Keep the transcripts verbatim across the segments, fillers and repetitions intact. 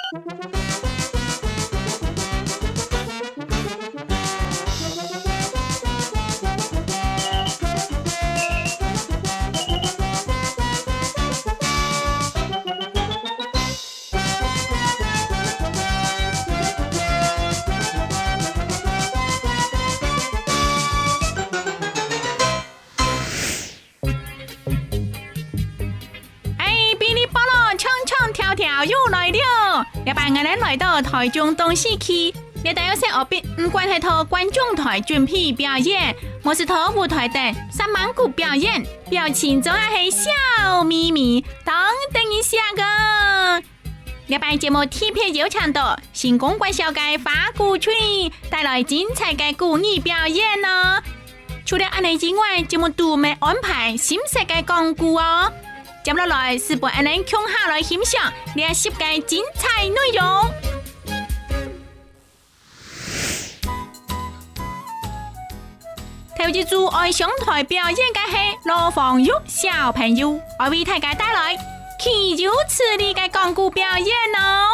哎，嗶哩吧啦，唱唱跳跳又來了！這擺𠊎等來到臺中東勢區，這搭有細阿伯，毋管係在觀眾臺準備表演，無係在舞臺頂煞猛牯表演，表情總係笑瞇瞇，當得人惜个。 這擺節目特別邀請到成功國小个花鼓隊，帶來精彩个古語表演哦！除了恁呢以外，節目都會安排新式个講古哦。接落來，就分𠊎等共下來欣賞這集个精彩內容。 頭一組愛上臺表演个係羅芳玉小朋友，愛為大家帶來豈有此理个講古表演哦！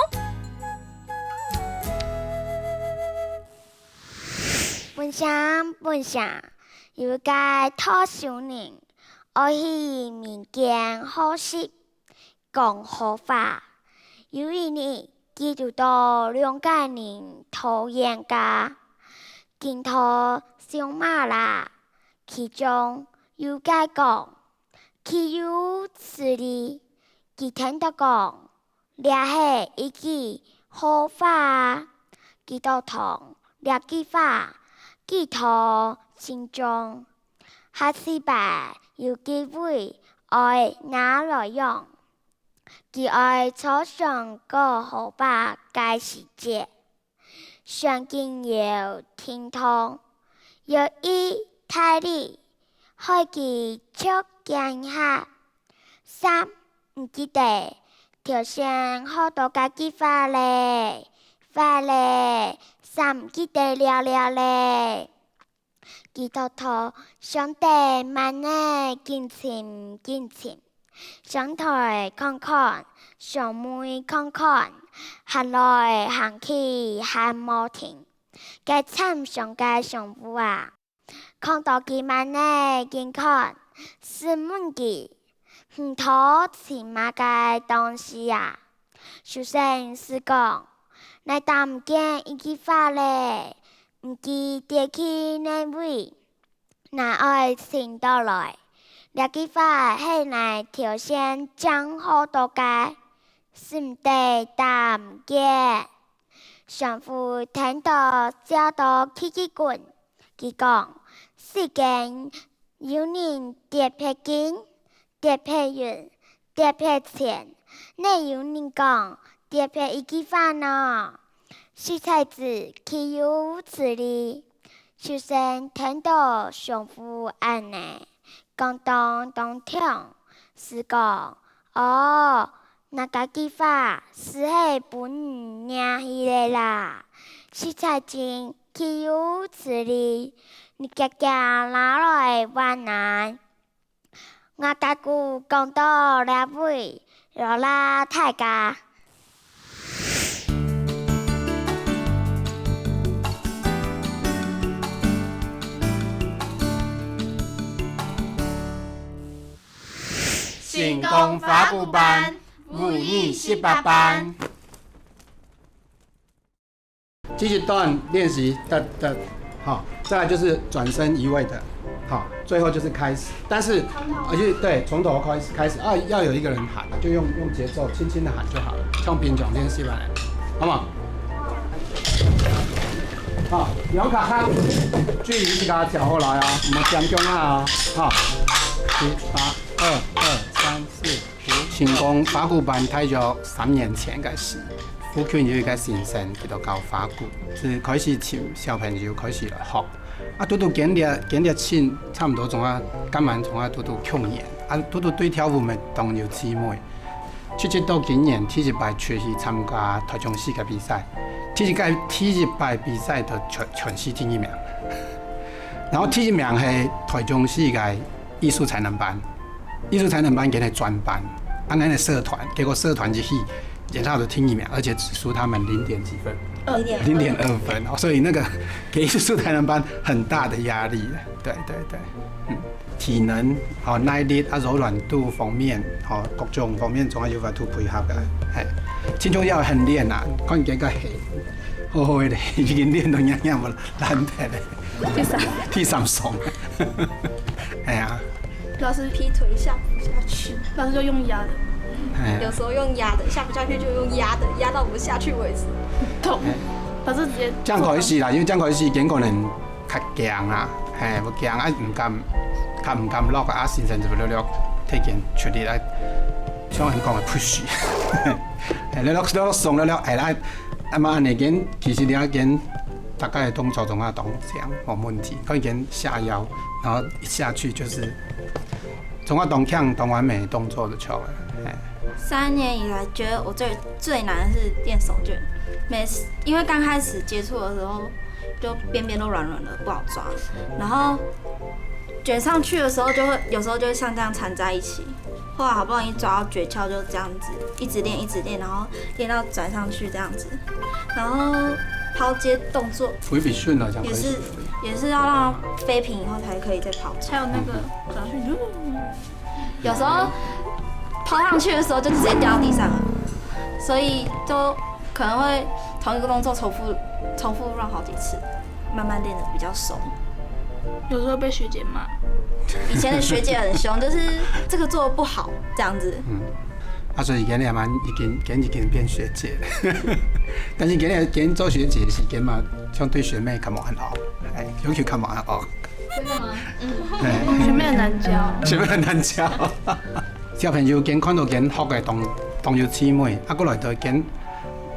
分享，分享，有一個退休人，愛去民間學習 講好話。有一日，佢堵著兩個人討冤家，緊討相罵啦。其中有個講：「豈有此理！」佢聽著講：「這係一句好話啊！」佢就同這句話記在心中，下次擺有機會愛拿來用。 佢愛坐上過河壩个時節，船緊搖停動，搖一大哩，害佢著驚嚇，煞毋記得頭先學著个句話咧，壞咧，煞毋記得了了咧。 佢就在船底慢仔緊尋緊尋，上台看看，上尾看看，行來行去還無停。該慘相个相府啊，看著佢慢仔緊看，就問佢：「你討尋麼个東西啊？」 首先就講：「𠊎打毋見一句話咧，毋知跌去哪位，𠊎愛尋著來。這句話係𠊎頭先正學著个，就毋得打毋見。」船夫聽著笑到嘰嘰滾，佢講：「世間有人跌別金， 跌別運，跌別錢，哪有人講跌別一句話呢？」實在係豈有此理！首先聽著船夫恁呢講，當當暢，就講：「哦，𠊎个句話就係分你惹去个啦！實在係豈有此理！你遽遽拿來還𠊎！」 𠊎个故講到這位，勞瀝大家。成功花鼓班，母語十八班。 第一段練習，噠噠，好，再來就是轉身移位的，好，最後就是開始，但是，而且對，從頭開始，開始啊，要有一個人喊，就用，用節奏輕輕地喊就好了，像平常練習般，好嗎？好，用較喊，距離自家調好來啊，毋好驚驚啊，好，七八二二三四。 成功花鼓班大約三年前開始，附近有一個先生，佢就教花鼓，就開始尋小朋友開始來學。啊，堵堵跟這，跟這尋，差毋多總啊，今年總啊，堵堵共年，啊，堵堵對跳舞乜當有趣味。直直到今年第一擺出去參加臺中市个比賽，第一屆，第一擺比賽就全，全市第一名。然後第一名係臺中市个 藝術才能班，藝術才能班佢係專班，啊，𠊎个社團，結果社團一去，檢查的第一名，而且只输他们零点几分，零点二分哦，所以那个给艺术台南班很大的压力。对对对，嗯，体能、好耐力啊、柔软度方面，好各种方面总要有法度配合个，哎，最重要很练啊，看这个嘿，好好的，已经练到样样了，烂掉了，第三，第三双，哎呀，老师劈腿下不下去，老师就用压的。哎呀有。时候用压的，下不下去就用压的，压到我下去为止。痛，老师直接这样可以死啦，因为这样可以死，结果人较强啊，嘿，不强啊，唔敢，较唔敢落啊，先生就略略，提前出力来，像人讲的 push，嘿，略略略略松略略，哎啦，啊嘛安尼跟，其实你要跟大概的动作总要当讲，没问题，可以跟下腰，然后一下去就是总要当强、当完美的动作就好了，哎。三年以来，觉得我最最难的是练手绢。每次因为刚开始接触的时候，就边边都软软的，不好抓。然后卷上去的时候，就会有时候就会像这样缠在一起。后来好不容易抓到诀窍，就这样子一直练，一直练，然后练到转上去这样子。然后抛接动作回比顺了，这样可以。也是也是要让它飞平以后才可以再抛起来。还有那个转上去，有时候抛上去的时候就直接掉到地上了，所以就可能会同一个动作重复重复 run 好几次，慢慢练得比较熟。有时候被学姐骂。以前的学姐很凶，就是这个做得不好这样子。嗯，啊，所以今日嘛已经今已经变学姐了，但是今日今做学姐的时间嘛，相对学妹较无恁好，哎，尤其较无恁好。真的吗？哎，学妹很难教。学妹很难教。小朋友今看到今学的当当有趣味，啊，过来到今，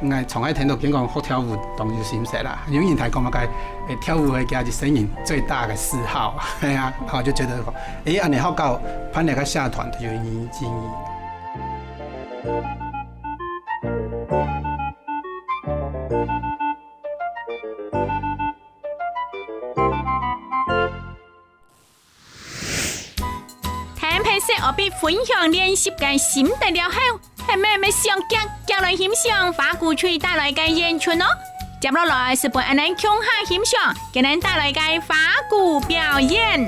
应该从爱听到今讲学跳舞当有心色啦。有人台讲嘛，个，诶，跳舞的家是生命最大的嗜好，哎呀，然后就觉得讲，诶，安尼学校办了个社团就有意义。聽完細阿伯分享練習个心得了後，係毋係想遽遽來欣賞花鼓隊帶來个演出哦？接落來就分𠊎等共下欣賞佢等帶來个花鼓表演。